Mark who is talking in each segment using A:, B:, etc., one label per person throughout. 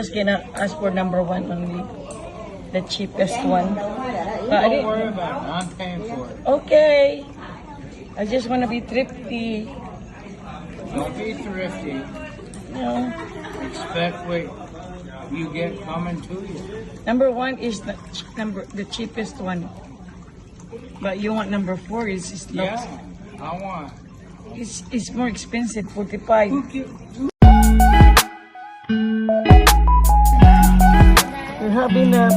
A: just gonna ask for number one only. The cheapest one. But I
B: Don't
A: didn't-
B: worry about it. I'm paying for it.
A: Okay. I just wanna be thrifty.
B: Don't be thrifty.
A: No.
B: Expect what you get coming to you.
A: Number one is the cheapest one. But you want number four is
B: Yeah, I want.
A: It's more expensive, 45.
B: Who get,
A: We're having a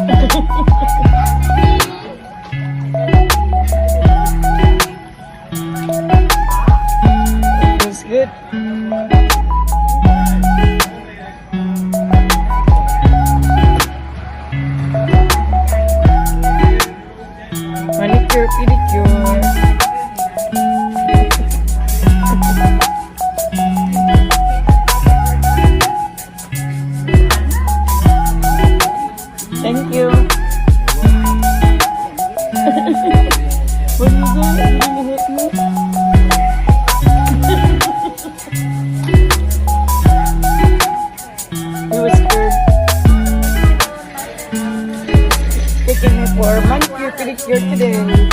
A: Feels good. Manicure, pedicure. Thank you. What is that? You gonna hit me? He was scared. Taking me for manicure, pedicure today.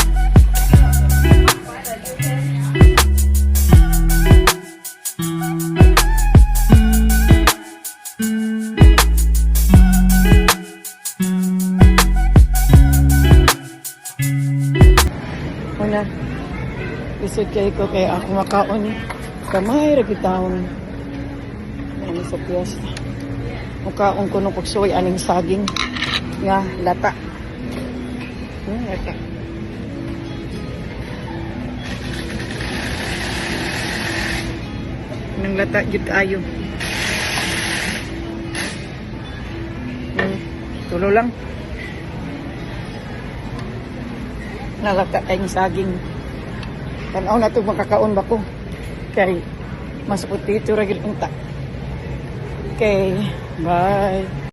A: Una, isod kay ko kay ako makaon. Kamay ra gitawon. Ano sa piyesta. Mukaon ko nung pagsuway aning saging nga lata. Lata. Nang lata jud ayo. Tulo lang. Nalata kayong saging. Tanaw na ito makakaon ba ko? Kay mas putito ra gyud unta. Okay, bye.